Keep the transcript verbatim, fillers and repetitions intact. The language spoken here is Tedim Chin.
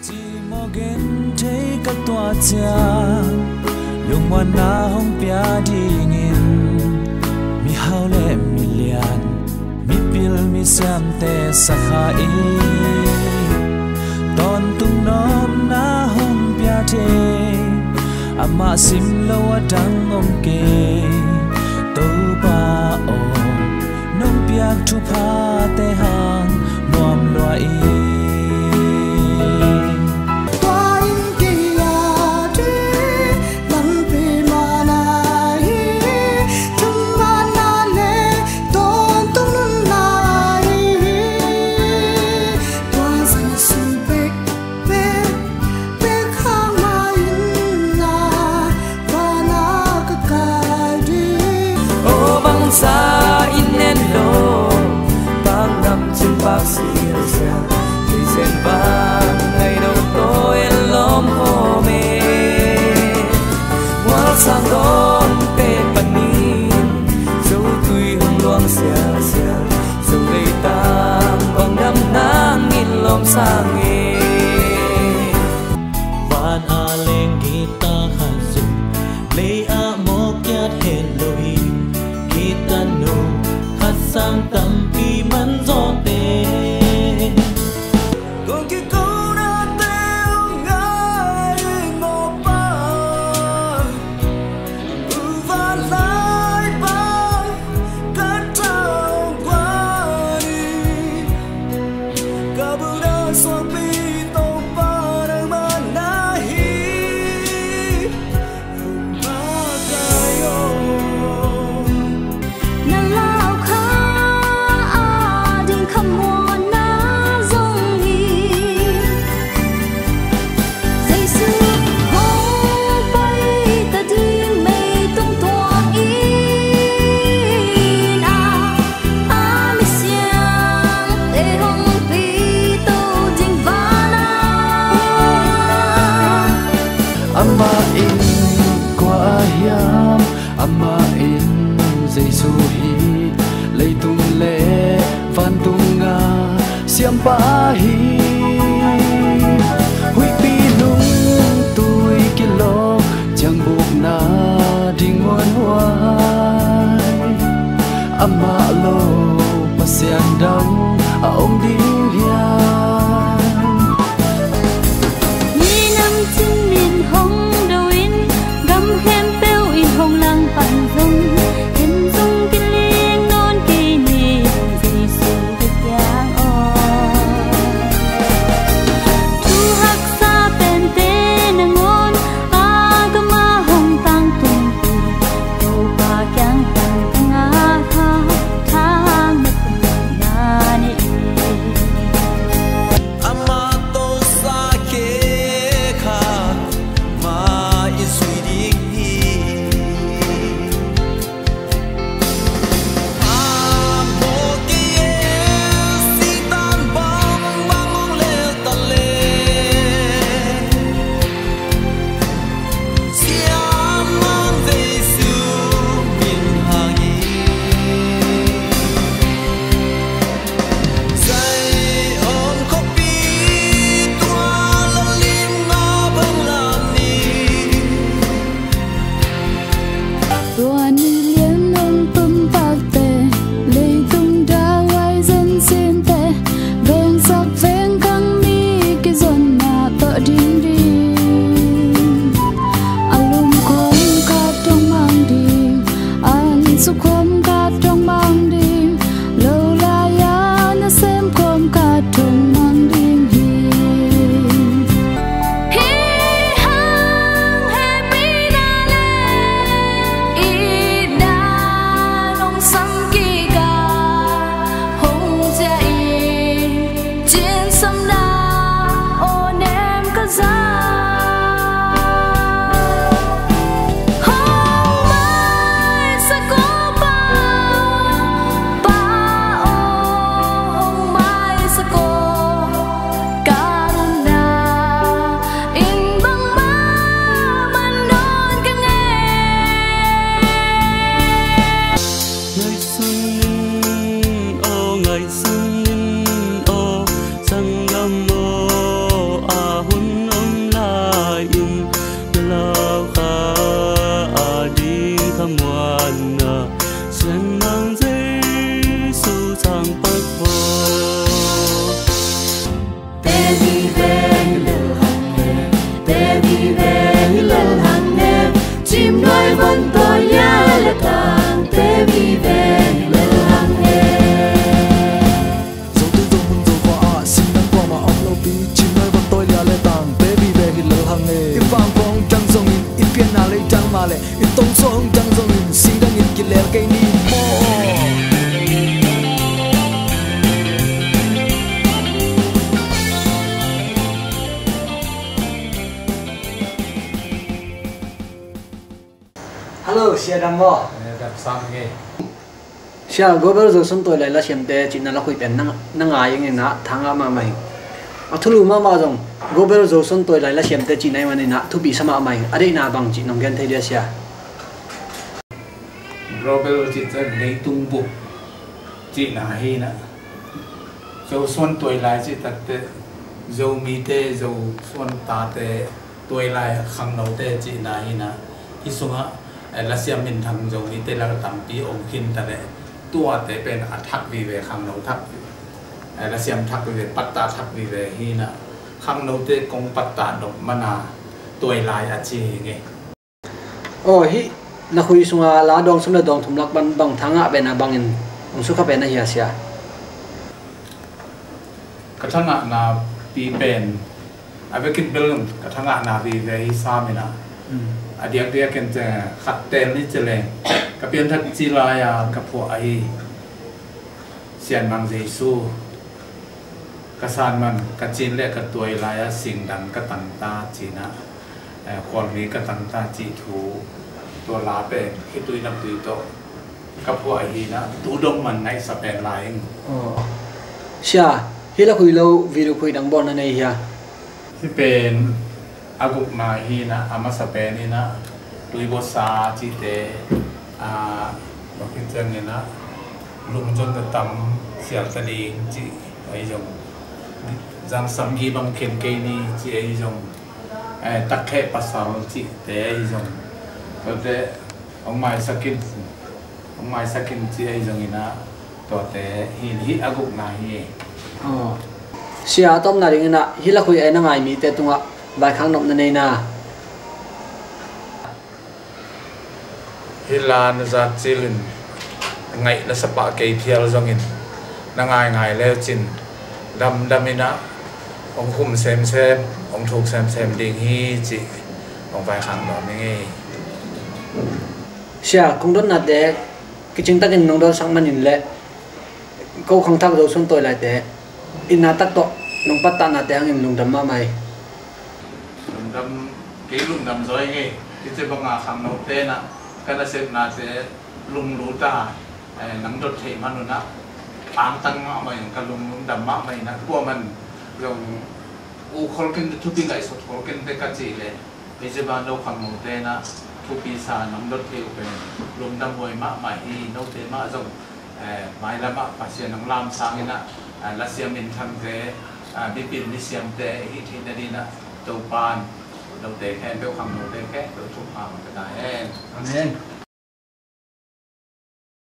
Cih mawk genthei ka tuah ciang lungmuanna hong pia dingin mihau le milian, mipil misiamte sakha in tawntung nopna hong pia thei. Amah sim lo a dang om kei, Topa aw, nong piak thuphate hang nuam lua in. Tua in kei a ding lampi man ahi, thumana le tawntung nunna ahi hi. Tua Jesu bek, bek, bek hang mah in na, vana ka kai ding. Aw bangza in en lo, bang nam cin bak siasia, kei zen bang ngai lo to en lom home. Mual sang dongte panin, zo tui hong luang siasia, zo leitang bang nam nang in lom sang e. Van a leng gita khat zong, lei ah mawk kiat het lo hi. Gita nung khat sang tampi man zawte, kong kikonate hong ngai mawk pa, u van lai pa, ka tang guan hi. Ka buna suakpi Topa nangmah na hi. Makaih aw. Na lau kha a ding khamuanna zong hi. Jesu hong pai ta ding mei tung tuak in a, a misiangte hong pito ding vana. Amah in kua ah hiam? Amah in Jesu hi, leitung le vantunga siampa hi. Huihpi nungtui kilawm ciangbukna ding muanhuai. Amah lo Pasian dang a om ding hiam? Minam cin min hong do in, gam khempeuh in hong langpan zong, ken zong kiling nawn kei ni, Jesu ka kiang aw. Thu haksa pente nangawn a gam ah hong tangtungpi, Topa kiang pan ka ngak a, thang na tung na ni. Amah tosa khe kha, mah i zui ding hi. A mawk kei e, Satan bangbang hong lel ta le, siamang Jesu min hang hi. Zion khuapi tua lalim a bang lam ni. Tua ni lian hong tun takte, leitung dauhuai zen sinte, vengsak vengkhang mi kizonna tawh ding ding. A lum khawm khat hong mang ding, an suk khawm khat hong mang ding, lo lai-a nasem khawm khat hong mang ding hi. Hih hang hehpihna le itna nong sam kik a, hong ciah in cinsamna aw nem ka za. Vive hi lel hang e, te vive hi lel hang e. Cimnuai von tawi lia le tangte vive hi lel hang e. Zote Zomun Zokhua ah singdang kuamah om lopi, cimnuai von tawi lia le tangte vive hi lel hang e. I vangkhua hong ciang zongin, i pianna lei ciang mah le i tongsuah hong ciang zongin singdangin kilel kei ni maw. Hello, Sia dam maw? Eh, dam sam nge. Sia, Global Zosuan Tawi Lai lasiamte cihna lakhuih pen na, na ngai ing in ah, thangah mahmah ing. A thulu mahmah zong Global Zosuan Tawi Lai lasiamte cihna ahih manin ah thupi sa mahmah ing. A deihna bang cih nong gen thei dia, Sia? Global cih ciang leitung bup cihna hi in ah, Zosuan Tawi Lai cih takteh Zomite, Zosuan tate, Tawi Lai khangnote cihna hi in ah, hih sungah, eh, lasiam minthang Zomite lak tampi om khin ta leh, tuate pen a thak vive, khangno thak, eh, lasiam thak vive, pattah thak vive hi in ah, khangnote kong pattah nop man a Tawi Lai a ci hi ing e. Aw, hih lakhuih sungah la dawng sawm le dawng thum lak pan bang thangah pen a bangin hong sukha pen ahi a, Sia? Ka thangahna pi pen a vekin bel ka thangahna vive hi sam in ah. Mm. A diakdiak in ciang khat teel ni ci leng, ka pianthak ci lai-a ka phuah ahi Sian Mang Jesu, ka san man, ka cin le ka Tawi Lai-a singdang ka tangta ci in ah, eh, khualmi ka tangta cih thu, tua la pen khitui naptui tawh ka phuah ahi in ah, tu dong man ngaihsa pen lai ing. Aw. Sia, hih lakhuih lo video khuih dang bawl na nei hia? Hih pen a gukna hi in ah, a masa pen in ah, Tuibuatsa cihte, ah, bang hi ciangin ah, lungzon a tam sial ta ding cih ahi zong, zangsam gih bang khen kei ni cih ahi zong, eh, takheh pasal cihte ahi zong, tuate hong maisak in, hong maisak in cih ahi zongin ah, tuate hi, hih a gukna hi. Aw. Sia, a tawpna dingin ah hih lakhuih a na ngai mite tungah vaikhak nop na nei na? Hih la na zat cilin ngaih na sa pah kei phial zongin, na ngaingai le uh cin damdam in ah hong khum semsem, hong thuk semsem ding hi cih hong vaikhak nuam ing e. Sia, kong dotnate kicingtakin nong dotsak manin le ko khangthak Zosuan Tawi Laite itna tak tawh nong pattahnate hangin lungdam mahmah hi. Lungdam, kei lungdam zaw ing e. Hih ci banga khangnote in ah ka nasepnate lunglut a, eh, nang dot theih man un ah, angtang mahmah in ka lung, lungdam mahmah in ah, kuaman zong u khol kei, thupi ngaihsut khol kei ka cih leh, hih ci banga no khangnote in ah thupi sa nang dot theih uh pen lungdam huai mahmah hi. Note mah zong, eh, mailam ah Pasian hong lamsang in ah, eh, lasiam minthangte, eh, mipil misiamte i hih theih nadingin ah Topa'n note khempeuh, khangnote khempeuh thupha hong pia ta hen. Amen.